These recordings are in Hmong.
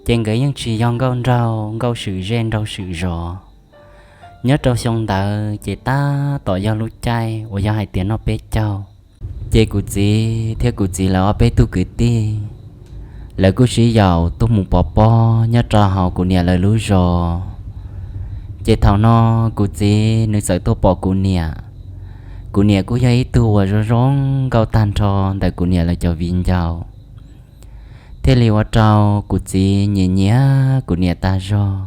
Ces nkawd yeej tsis yog nkauj nraug nkauj swm zej nraug swm zos. Nyob rau xyoo ntawd ces tab tom yog lub caij uas yog hais tias noj peb caug. Ces kuv txiv thiab kuv txiv lawv ob peb tug kwv tij, lawv kuj sib yaum tuaj mus pov pob nyob rau hauv kuv niam lawv lub zos. Ces thaum no kuv txiv nws txawm tuaj pom kuv niam. Kuv niam kuj yog ib tug uas zoo zoo nkauj tag nrho ntawm kuv niam lawv cov viv ncaus, thiaj li ua rau kuv txiv nyiam nyiam kuv niam tag zog.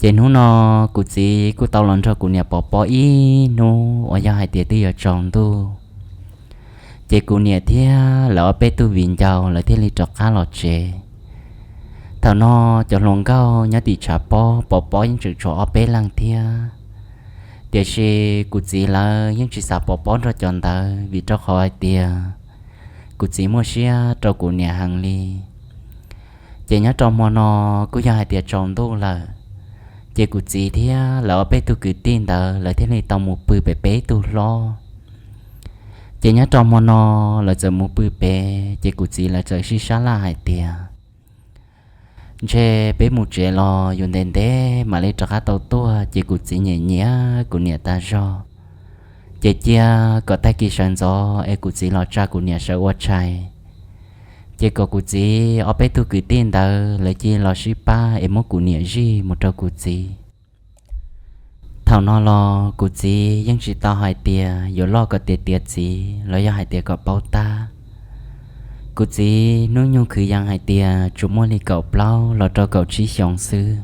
Ces hnub no kuv txiv kuj tau los nrog kuv niam pov pob ib hnub uas yog hais tias twb yuav tsaus ntuj. Ces kuv niam thiab lawv ob peb tug viv ncaus lawv thiaj li rov qab los tsev. Thaum no cov hluas nkauj nyob tim tshav pob pov pob yeej tseem tshuav ob peb leeg thiab. Tiam sis kuv txiv lawv yeej tsis xav pov pob nrog cov ntawd vim rau qhov hais tias kuv txiv muaj siab rau kuv niam heev li. Ces nyob rau hmo no kuj yog hais tias tsaus ntuj lawm, ces kuv txiv thiab lawv ob peb tug kwv tij ntawd lawv thiaj li tau mus pw pem peb ib tug hlob. Ces nyob rau hmo no lawv txawm mus pw pem, ces kuv txiv lawv txawm sib sab laj hais tias, ntshe peb mus tsev los yuav ntev ntev mam li rov qab tau tuaj, ces kuv txiv nyiam nyiam kuv niam tag zog. Ces cia kom tag kis sawv ntxov es kuv txiv los tsa kuv niam sawv ua tshais, ces kom kuv txiv ob peb tug kwv tij ntawd lawv cia los sib pab es muab kuv niam zij mus rau kuv txiv. Thaum no los kuv txiv yeej tsis tau hais tias yuav loj kom tiav tiav txiv los yog hais tias kom paub tab. Kuv txiv hnub nyoog kwv yees hais tias tsuas muaj li kaum plaub los rau kaum tsib xyoos xwb,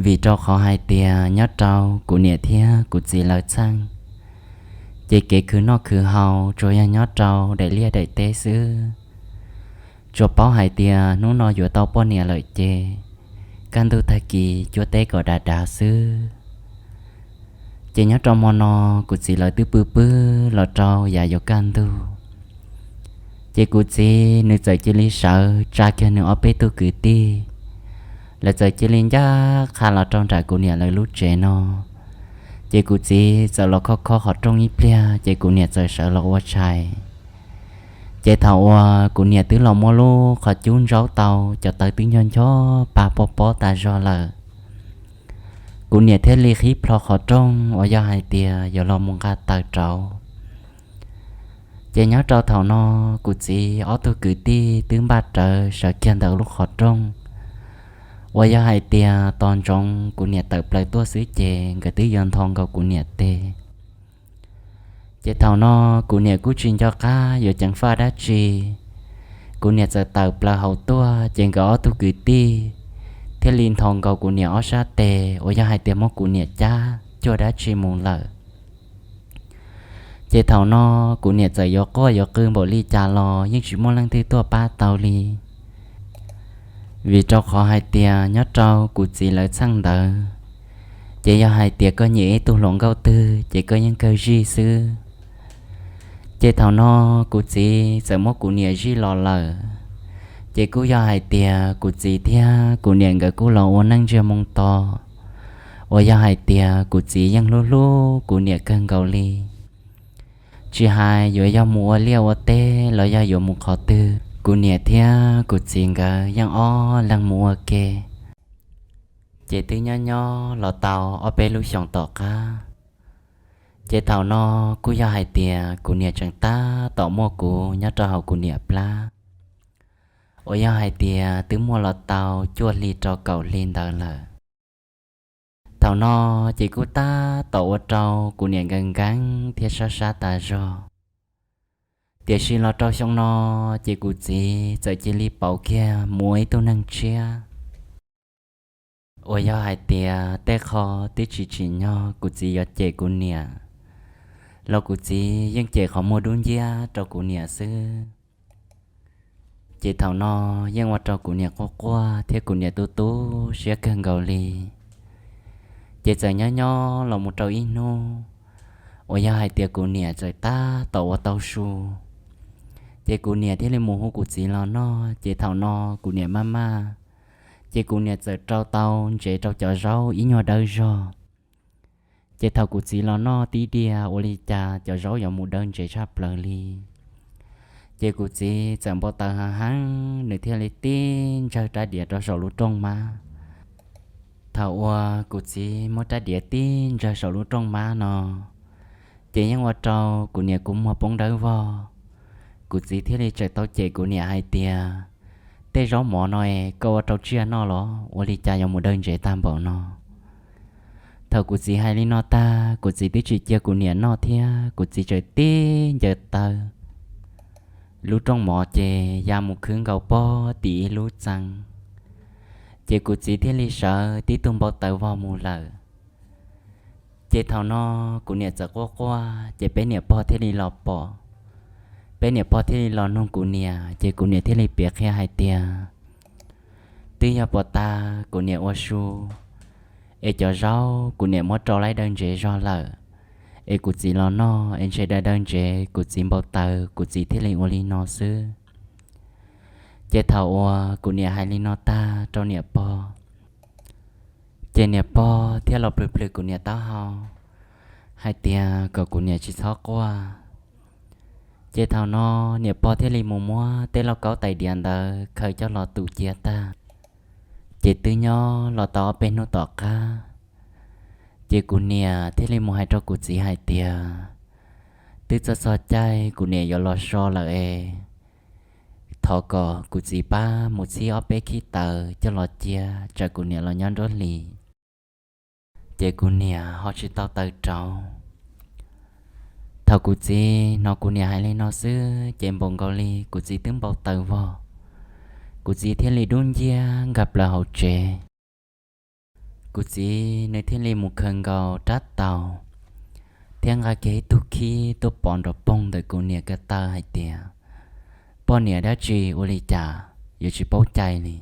vim rau qhov hais tias nyob rau kuv niam thiab kuv txiv lawv txheej, ces kev khwv noj khwv haus tsuas yog nyob rau daim liaj daim teb xwb. Tsuas paub hais tias hnub no yuav tau poj niam lawm ces kaj ntug tag kis cuab teb kom dav dav xwb. Ces nyob rau hmo no kuv txiv lawv twb pw pw los rau yav yuav kaj ntug, ces kuv txiv nws txawm cia li sawv tsa kiag nws ob peb tug kwv tij, lawv txawm cia li ncaj qha los rau nram kuv niam lawv lub tsev no. Ces kuv txiv txawm los khob khob qhov rooj ib pliag, ces kuv niam txawm sawv los ua tshais. Ces thaum uas kuv niam twb los muab lub qhov cub ntsaub tau, cov taws twb ncho ncho pa pob pob tas zog lawm, kuv niam thiaj li qhib plho qhov rooj uas yog hais tias yuav los mus nqa taws rauv. Ces nyob rau thaum no, kuv txiv ob tug kwv tij twb npaj rawv sawv kiag ntawm lub qhov rooj uas yog hais tias tos ntsoov kuv niam tawm plaws tuaj xwb ces nkawd twb yuav nthos nkaus kuv niam tes. Ces thaum no kuv niam kuj tsis nco qab yuav ceev faj dab tsi, kuv niam txawm tawm plaws hauv tuaj, ces nkawd ob tug kwv tij thiaj li nthos nkaus kuv niam ob sab tes uas yog hais tias muab kuv niam cab cuag dab tsi mus lawm. Ces thaum no kuv niam txawm yuav quaj yuav qw npaum li cas los yeej tsis muaj leej twg tuaj pab tau li. Vim rau qhov hais tias nyob rau kuv txiv lawv txheej ntawd, ces yog hais tias koj nyiam ib tug hluas nkauj twg ces koj yeej kawg zij xwb. Ces thaum no kuv txiv txawm muab kuv niam zij los lawm, ces kuj yog hais tias kuv txiv thiab kuv niam nkawd kuj los ua neej ntsiag moo to, uas yog hais tias kuv txiv yeej hlub hlub kuv niam kawg nkaus li. Tsis hais yuav yog mus ua liaj ua teb los yog yuav mus qhov twg, kuv niam thiab kuv txiv nkawd yeej ob leeg mus ua ke. Ces twb nyob nyob los tau ob peb lub xyoos tom qab, ces thaum no kuj yog hais tias kuv niam tseem tab tom muaj kuv nyob rau hauv kuv niam plab, uas yog hais tias twb muaj los tau cuaj hli rau kaum hli ntawd lawm. Thaum no ces kuj tab tom ua rau kuv niam nkees nkees thiab sab sab tas zog. Tiam sis los rau xyoo no, ces kuv txiv txawm cia li pauv kiag mus ua ib tug neeg tshiab, uas yog hais tias tej qho twb tsis tsim nyog kuv txiv yuav cem kuv niam los kuv txiv yeej cem qhov muag dub nciab rau kuv niam xwb. Ces thaum no yeej ua rau kuv niam quaj quaj thiab kuv niam tu tu siab kawg nkaus li. Ces txawm nyob nyob los mus rau ib hnub uas yog hais tias kuv niam txawm tab tom ua tau su, ces kuv niam thiaj li mus hu kuv txiv los noj. Ces thaum no kuv niam maj maj, ces kuv niam txawm rau tau ntsev rau cov zaub ib nyuag dawb zog. Ces thaum kuv txiv los noj tib diav ua li cas cov zaub yuav mus dawb ntsev tshaj plaws li. Ces kuv txiv txawm npau taws heev heev, nws thiaj li tib ntsawg rab diav rau saum lub rooj mab. Thaum uas kuv txiv muab rab diav tib ntsawg saum lub rooj mab no, ces yeej ua rau kuv niam kua muag poob dawb vog. Kuv txiv thiaj li txawm tau cem kuv niam hais tias, tej zaub mov no es koj ua rau tsiaj noj los ua li cas yuav mus daw ntsev tag npaum no? Thaum kuv txiv hais li no tag, kuv txiv twb tsis cia kuv niam noj thiab, kuv txiv txawm tib ncaws taw lub rooj mov ces ya mus khwb nkaus pob tim ib lub txee. Ces kuv txiv thiaj li sawv tib tug npau taws vog mus lawm. Ces thaum no kuv niam txawm quaj quaj, ces peb niam pog thiaj li los pom. Peb niam pog thiaj li los nug kuv niam, ces kuv niam thiaj li piav qhia hais tias, twb yog puas tas kuv niam ua su, es cov zaub kuv niam muab rau lawv daw ntsev zog lawm, es kuv txiv los noj es ntshe daw daw ntsev kuv txiv npau taws, kuv txiv thiaj li ua li no xwb. Ces thaum uas kuv niam hais li no tag rau niam pog, ces niam pog thiaj los plhws plhws kuv niam taub hau hais tias kom kuv niam tsis txhob quaj. Ces thaum no niam pog thiaj li mus muab tej lauj kaub tais diav ntawd khaws coj los tu cia tag, ces twb nyob los tau ob peb hnub tom qab, ces kuv niam thiaj li mus hais rau kuv txiv hais tias, twb txog txog caij kuv niam yuav los so lawm es, thov kom kuv txiv pab mus txhib ob peb khib taws coj los cia, tsam kuv niam los nyob nruab hlis ces kuv niam ho tsis tau taws rauv. Thaum kuv txiv hnov kuv niam hais li no xwb ces npaum nkaus li kuv txiv twb npau taws vog. Kuv txiv thiaj li dub nciab nkag plaws hauv tsev. Kuv txiv nws thiaj li mus khaws nkaus rab taus thiab nqa kiag ib tug khib tuaj pov nrov poog ntawm kuv niam ko taw hais tias, poj niam dab tsi ua li cas yuav tsis paub cai li?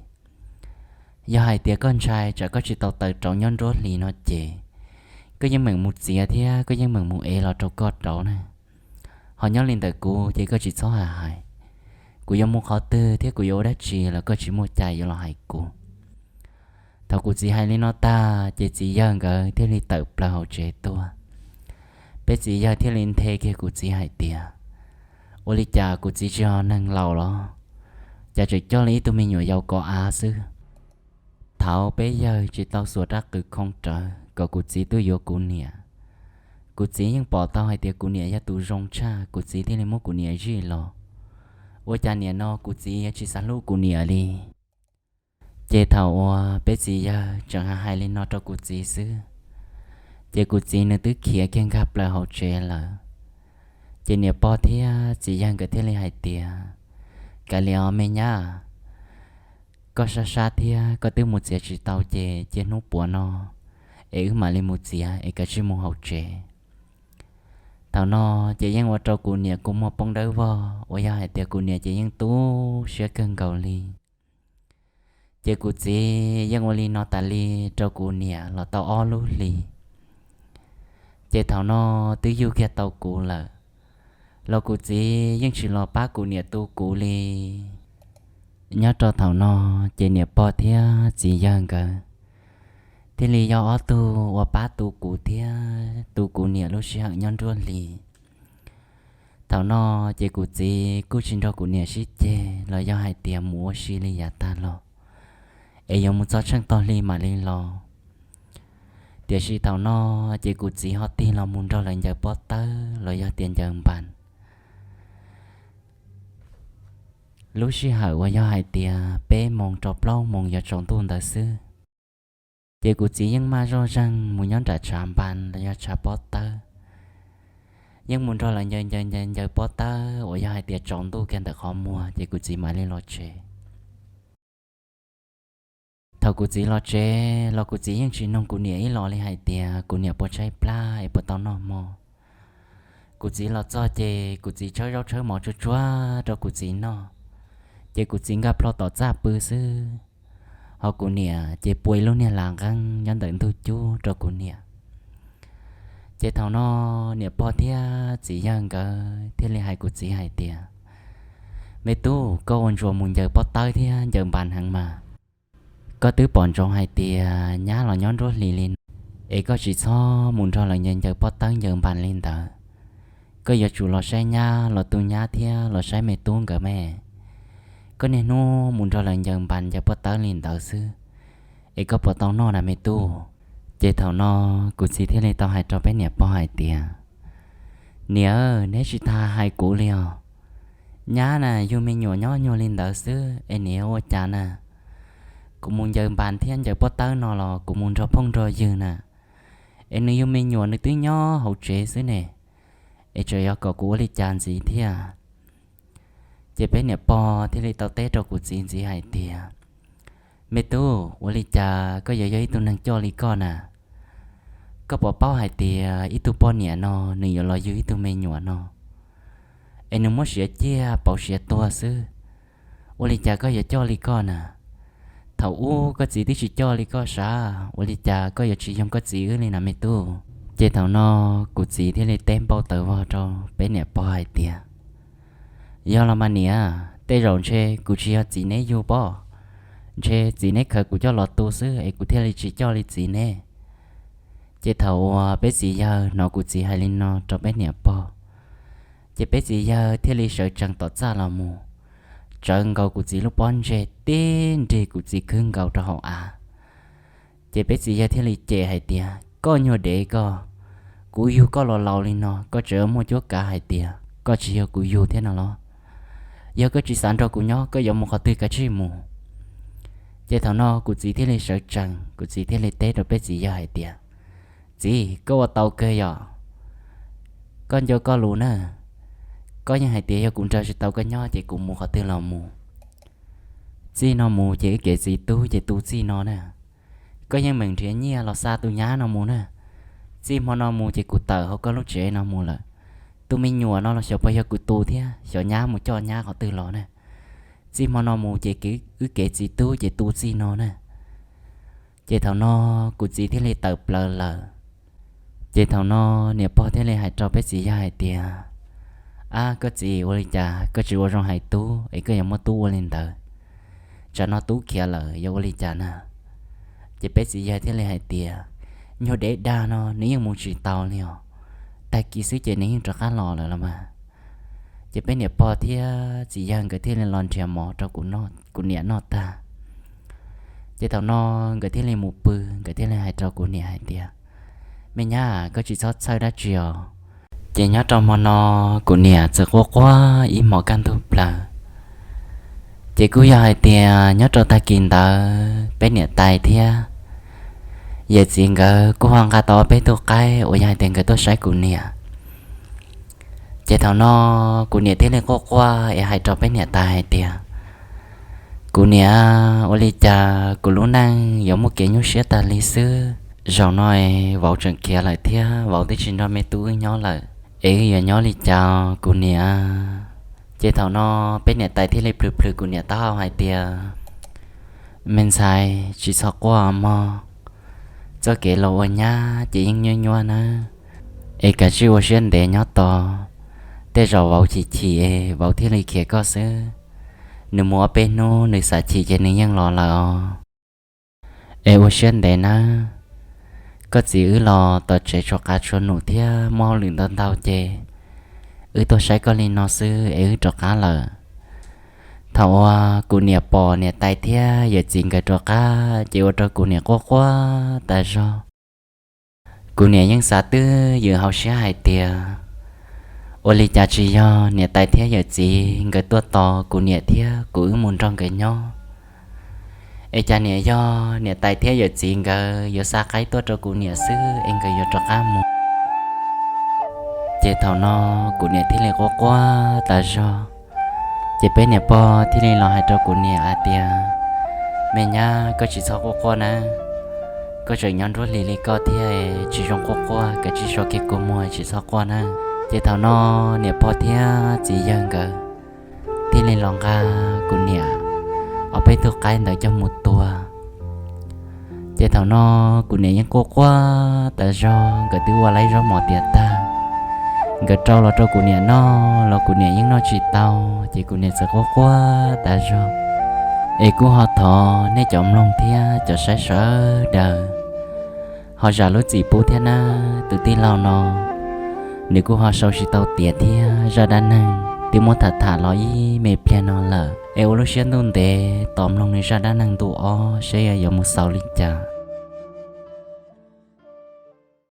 Yog hais tias koj ntshai tsam koj tsis tau taws rauv nyob nruab hlis no ces koj yeej meem mus txiav thiab koj yeej meem mus ev los rau koj rauv na. Ho nyob li ntawm kuv ces koj tsis txhob hais hais, kuv yuav mus qhov twg thiab kuv yuav ua dab tsi los koj tsis muaj cai yuav los hais kuv. Thaum kuv txiv hais li no tag ces txiv yawg nkawd thiaj li tawm plaws hauv tsev tuaj. Peb txiv yawg thiaj li nthe kiag kuv txiv hais tias, ua li cas kuv txiv tsis yog neeg laus los cas tseem coj li ib tug me nyuam yaus kov av xwb? Thaud peb yawg tsis tau xuas rab qws khoo rawv kom kuv txiv tuaj yuav kuv niam. Kuv txiv yeej pom tau hais tias kuv niam yog tus zoo tshaj, kuv txiv thiaj li muab kuv niam zij los. Ua cas niam no kuv txiv yuav tsis xav hlub kuv niam li? Ces thaum uas peb txiv yawg tseem hais hais li no rau kuv txiv xwb, ces kuv txiv nws twb khiav kiag nkag plaws hauv tsev lawm. Ces niam pog thiab txiv yawg nkawd thiaj li hais tias, kav liam os me nyab, koj sab sab thiab koj twb mus txiav tsis tau ces cia hnub puav no es wb mam li mus txiav es kav tsij mus hauv tsev. Thaum no ces yeej ua rau kuv niam kua muag poob dawb vog uas yog hais tias kuv niam ces yeej tu siab kawg nkaus li. Ces kuv txiv yeej ua li no tas li rau kuv niam los tau ob lub hlis. Ces thaum no twb yug kiag tau kuv lawm, los kuv txiv yeej tsis los pab kuv niam tu kuv li. Nyob rau thaum no ces niam pog thiab txiv yawg nkawd thiaj li yog ob tug uas pab tu kuv thiab tu kuv niam lub sij hawm nyob nruab hlis. Thaum no ces kuv txiv kuj tsis nrog kuv niam sib ceg los yog hais tias mus ua si li yav tag los, es yuav mus txog tsheej tog hli mam li los. Tiam sis thaum no ces kuv txiv ho tig los mus nrog lawv ncaws pob tawb los yog tias ncaws npas. Lub sij hawm uas yog hais tias peb moos rau plaub moos yuav tsaus ntuj ntawd xwb, ces kuv txiv yeej maj zoj zeeg mus nyob nram tshav npas los yog tshav pob tawb. Yeej mus nrog lawv ncaws ncaws ncaws ncaws pob tawb uas yog hais tias tsaus ntuj kiag ntawm qhov muag ces kuv txiv mam li los tsev. Thaum kuv txiv los tsev los kuv txiv yeej tsis noog kuv niam ib los li hais tias kuv niam puas tshaib plab es puas tau noj hmo. Kuv txiv los txog ces kuv txiv tshawb zaub tshawb mov tsuag tsuag rau kuv txiv noj, ces kuv txiv nkag plho tom txaj pw xwb. Ho kuv niam ces pua ib lub niag las nqeeb nyob ntawm ntug cub rau kuv niam. Ces thaum no niam pog thiab txiv yawg nkawd thiaj li hais kuv txiv hais tias, me tub, koj ua ntsuas mus ncaws pob tawb thiab ncaws npas heev mas, koj twb pom ntsoov hais tias nyab los nyob nruab hlis li no, es koj tsis txhob mus nrog lawv ncaws ncaws pob tawb ncaws npas li ntawd. koj yuav tsum los saib nyab, los tu nyab thiab los saib me tub nkawd me. Koj niaj hnub mus nrog lawv ncaws npas ncaws pob tawb li ntawd xwb, es koj puas tau noj na me tub? Ces thaum no kuv txiv thiaj li tau hais rau peb niam pog hais tias, Niam, neb tsis tas hais kuv li os. Nyab na yug me nyuam nyob nyuag li ntawd xwb es niam ua cas na? Kuv mus ncaws npas thiab ncaws pob tawb no los kuv mus nrog phooj nrog ywg na, es nws yug me nyuam nws twb nyob hauv tsev xwb ne, es tseem yog kom kuv ua li cas ntxiv thiab? Ces peb niam pog thiaj li tau teb rau kuv txiv ntxiv hais tias, Me tub, ua li cas koj yuav yog ib tug neeg coj li koj na? Koj puas paub hais tias ib tug poj niam no nws yuav los yug ib tug me nyuam no, es nws muab siav ciaj pauv siav tuag xwb, ua li cas koj yuav coj li koj na? Thaum ub koj txiv twb tsis coj li koj sav, ua li cas koj yuav tsis yoog koj txiv wb li na me tub? Ces thaum no kuv txiv thiaj li teb npau taws vog rau peb niam pog hais tias, Yog los mas niam, tej zaum ntshe kuv tsis yog txiv neb yug pob, ntshe txiv neb khaws kuv coj los tu xwb es kuv thiaj li tsis coj li txiv neb. Ces thaum uas peb txiv yawg hnov kuv txiv hais li no rau peb niam pog, ces peb txiv yawg thiaj li sawv tsees tom txaj los mus, tsawv nkaus kuv txiv lub pob ntseg tib nrig kuv txiv khwb nkaus rau hauv av. Ces peb txiv yawg thiaj li cem hais tias, Koj nyuag dev koj, kuv yug koj los laus li no koj tseem muaj cuab kav hais tias koj tsis yog kuv yug thiab no los? Yog koj tsis xav nrog kuv nyob koj yuav mus qhov twg kav tsij mus. Ces thaum no kuv txiv thiaj li sawv tsees, kuv txiv thiaj li teb rau peb txiv yawg hais tias, Txiv, koj ua tau kawg yom, koj nco koj lus na. Koj yeej hais tias yog kuv nrog tsis tau koj nyob ces kuv mus qhov twg los mus. Txij no mus ces wb kev txiv tub ces tu txij no na. Koj yeej meem nrhiav nyiaj los xa tus nyab no mus na. Txij hmo no mus ces kuv tawm hauv koj lub tsev no mus lawm. Tus me nyuam no los xyov puas yog kuv tus thiab, xyov nyab mus coj nyab qhov twg los na. Txij hmo no mus ces wb kev txiv tub ces tu txij no na. Ces thaum no kuv txiv thiaj li tawm plaws lawm. Ces thaum no niam pog thiaj li hais rau peb txiv yawg hais tias, Ab, koj txiv, ua li cas koj tsis ua zoo hais tub es koj yuav muab tub ua li ntawd? Tsam no tub khiav lawm yuav ua li cas na? Ces peb txiv yawg thiaj li hais tias, Nyuag dev dag no nws yeej mus tsis tau li os. Tag kis xwb ces nws yeej rov qab los lawm los mas. Ces peb niam pog thiab txiv yawg nkawd thiaj li los nrhiav mov rau kuv niam noj tag. Ces thaum no nkawd thiaj li mus pw, nkawd thiaj li hais rau kuv niam hais tias, Me nyab, koj tsis txhob txhawj dab tsi os. Ces nyob rau hmo no kuv niam txawm quaj quaj ib hmos kaj ntug plaws. Ces kuj yog hais tias nyob rau tag kis ntawd peb niam tais thiab yawm txiv nkawd kuj ho nqa tau peb tug qaib uas yog hais tias nkawd tuaj saib kuv niam. Ces thaum no kuv niam thiaj li quaj quaj es hais rau peb niam tais hais tias, Kuv niam, ua li cas kuv lub neej yuav muaj kev nyuaj siab tag li xwb? Zaum no es vauv tseem khiav lawm thiab vauv twb tsis nrog me tub wb nyob lawm, es wb yuav nyob li cas kuv niam? Ces thaum no peb niam tais thiaj li plhws plhws kuv niam taub hau hais tias, Me ntxhais, tsis txhob quaj mog. Txoj kev los ua nyab ces yeej nyuaj nyuaj nawb, es kav tsij ua siab ntev nyob tos. Tej zaum vauv chim chim es vauv thiaj li khiav koj xwb. Nws mus ob peb hnub nws xav chim ces nws yeej los lawm os. Es ua siab ntev nawb. Koj txiv wb los tom tsev tshuav qav tshuav num thiab muaj hauj lwm ntau ntau ces wb tuaj saib koj li no xwb es wb rov qab lawm. Thaum uas kuv niam pom niam tais thiab yawm txiv nkawd rov qab ces ua rau kuv niam quaj quaj tas zog. Kuv niam yeej xav twb ywm hauv siab hais tias, ua li cas tsis yog niam tais thiab yawm txiv nkawd tuaj tos kuv niam thiab kuv wb mus nrog nkawd nyob, es cas niam yog niam tais thiab yawm txiv nkawd yuav xa qaib tuaj rau kuv niam xwb es nkawd yuav rov qab mus. Ces thaum no kuv niam thiaj li quaj quaj tas zog. Ces peb niam pog thiaj li los hais rau kuv niam hais tias, Me nyab, koj tsis txhob quaj quaj nawb. Koj tseem nyob nruab hlis li koj thiab, tsis zoo quaj quaj, kav tsij so kiag kua muag tsis txhob quaj nawb. Ces thaum no niam pog thiab txiv yawg nkawd thiaj li los nqa kuv niam ob peb tug qaib ntawd coj mus tua. Ces thaum no kuv niam yeej quaj quaj tas zog, nkawd twb ua laib zaub mov tiav tag, nkawd rau los rau kuv niam noj los kuv niam yeej noj tsis tau, ces kuv niam txawm quaj quaj tas zog. Es kuj ho thov nej cov mloog thiab cov saib sawv daws ho zam lub txim pub thiab nawb. Tus tij laug no Nws kuj ho sau tsis tau tiav thiab zaj dab neeg twb muab tham tham los ib me pliag no lawm, es ua lub siab ntuj ntev tos mloog nws zaj dab neeg ntu ob seb yuav mus xaus li cas.